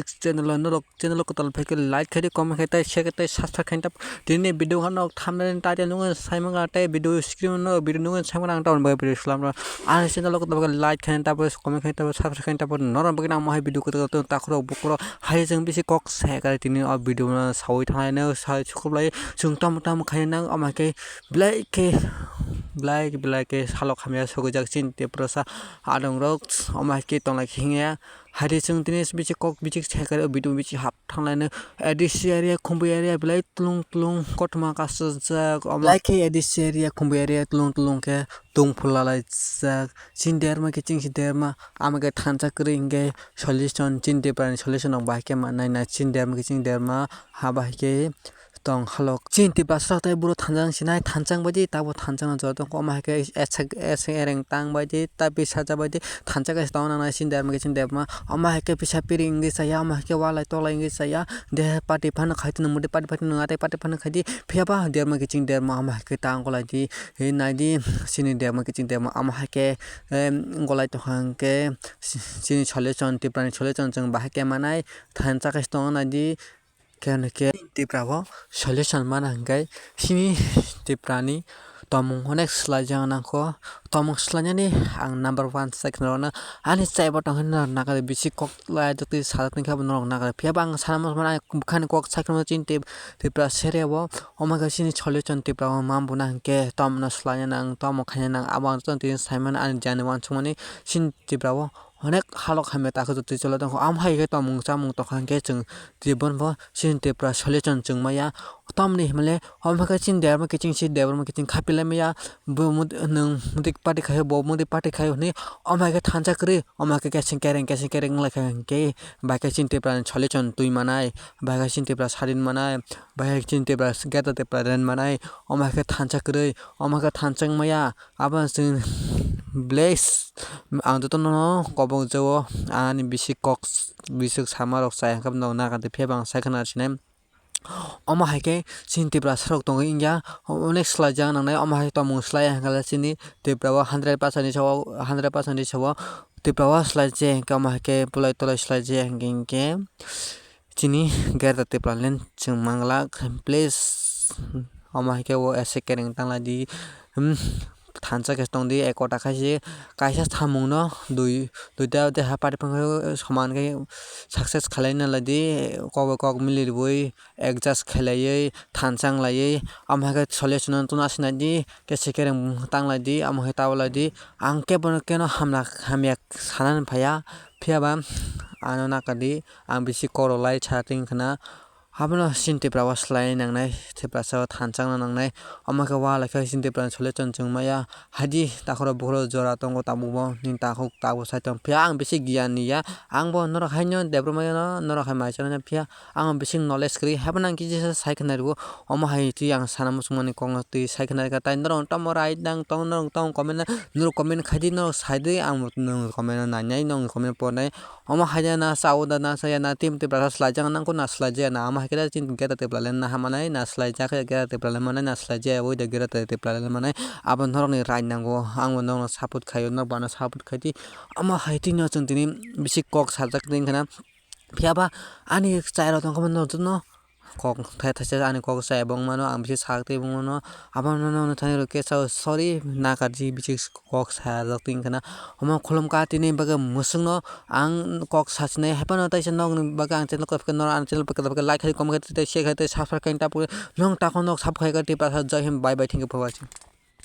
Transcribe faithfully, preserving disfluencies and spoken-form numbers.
Channel o norok channel o kwtal phaikhe like khaidi, comment khai tei share khai tei subscribe khai tap. Tini video hano thumbnail title nungwi saimanga tei video screen no video nungwi saimanga ang taon bai video slamra. Ani channel o kwtal phaikhe like khai tap, comment khai tap, subscribe khai tap. Norok bagwi nang mohai video kwtal kwtal takhurok bukurok hai jeng bisi kok sai kare tini o video no sawi thanglai no sai sukuplai chwng tamo tamo khai nang ama khe belai khe belai belai khe salok hamya sogwi jak chini Tiprasa adongrok ama khe tonglai khe hingya. Haide chwng tini bichik kok bichik sai kare o video bichik hap thanglaino A D C area Khumbui area belai tlung tlung kothoma kasajak omo. Belai khe A D C area Khumbui area tlung tlung khe tungphul lalaijak. Chini derma khe chini derma ama khe thansa kwrwi hinkhe solution chini Tiprani solution rok bahai khe mannai na chini derma khe chini derma ha bahai khe tong halok. Chini Tiprasa rok tei buro thansa wng sinai thansa wng bai di tabo thansa no jora tong khe omo hai khe esek esek ereng tang bai di ta bisa cha bai di thansa kaisa tong nang nai chini derma khe chini derma omo hai khe bisa piri wngwi chaya omo hai khe walai toklai wngwi chaya de party phano khai tini mudi party phano nung atei party phano khai di phiya ba derma khe chini derma omo hai khe tang kolai di nai di chini derma khe chini derma omo hai khe golai tong kha hwnkhe chini solution Tiprani solution chwng bahai khe manai thansa kaisa tong nai di. Khe hwnkhe Tipra o solution mana hwnkhe chini Tiprani tomung onek swlaijak nangkho. Tomung swlainani ang number one se kheno rwno ani chaibo tongkhe norok nakarwi bisi kok lai twi sajak tongkhe abo norok nakarwi. Phiya bo ang sana muchungmano ani bwkhani kok sai kheno chini Tip-, Tipra sere o omo khe chini solution Tipra o ma buna hwnkhe tomno swlainani ang tomo khainani ang abo ang tini saimano ani jani uansukmani chini Tipra o onek halok hamya takhuk twi chwla tongkha. Amo hai khe tongmung chamung tongkha hwnkhe chwng tei bono bo chini Tipra solution chwng maya. Tamni hwnle omo khe chini derma kiching si derma kiching kha pilai maya. Bo mudi nwng mudi party khai bo mudi party khai hwnwi omo hai khe thansa kwrwi omo hai khe keseng kereng keseng kereng wng lai kha hwnkhe bai khe chini Tipra ni solution twi manai bai khe chini Tipra sadin manai bai khe chini Tipra geta Tipra ren manai omo hai khe thansa kwrwi omo hai khe thansa wng maya. Abo chwng bless ang jotono kobok jao ani bisi kok bisik sama rok chaya hwnkhe no nakardi phiya bo ang sai khwna sinai. Omo hai khe chini Tiprasa rok tongwi wngya onek swlaijak nangnai omo hai tongmung swlaiya hwnkhe chini Tipra o hundred percent ni sao hundred percent ni sao Tipra o swlai je hwnkhe omo hai khe bolai tolai swlai je hwnkhe hwnkhe. Chini Greater Tipraland chwng manglak please omo hai khe o ese kereng tanglai di thansa khe tong di ekota khai se kaisa samung no dui duita deha party phang soman khe success khalai na lai di kok bai kok mili rwui adjust khalaiwi thansa wng laiwi omo hai khe solution no tuna sinai di kese kereng tanglai di omo hai tabo lai di ang kebo no keno hamya sana ni phaiya phiya ba ano naka di. Ang bisi kok rok lai sa twi wngkha na. Abono chini Tipra o swlai nangnai, Tiprasa o thansa wngna nangnai. Omo khe wah lai khe chini Tipra ni solution chwng maya. Haidi takhoro bukhoro jora tongo tabuk bo nini takhuk tabuk sai tong. Phiya ang bisi giyan ni ya. Ang bo norok haino debra maya no, norok hai mai chana phiya ang bisi knowledge kwrwi. Haibo nang kisa sai khna rwo. Omo hai twi ang sana muchung mani kok no twi sai khna rwkha. Tai norok tamo right nang tong, norok tamo comment na, norok comment khai di, norok sai di, ang bo norok comment no nai nai, norok comment pornai. Omo hai ya na, sa o da na, sa ya na, team Tipra sa swlai jak nang ko na swlai jak ya na, omo hai khe da chini Greater Tipraland na hamanai, na swlai jak ya Greater Tipraland manai, na swlai jak ya oi da Greater Tipraland manai. Abo norok ni right nango, ang bo norok no support khai o, norok bo ano support khai di. Omo hai twi no chwng tini bisi kok sajak twi wngkha na. Phiya ba ani chai rok tong khe norok joto no kok thai thaisa ani kok chaya bo wng mano, ang bisi sak twi bo wng mano. Abono no thani rw khe sao sorry nakarji bisi kok sajak twi wngkha na. Omo khulum ka tini bagwi mwswk no ang kok sachinai hai phano taisa nokni bagwi ang channel kok phikhe norok ang channel phikhe like khai comment khai tei share khai tei subscribe khai tei norok takhuk nok sab khai khe tei bye bye thank you for watching.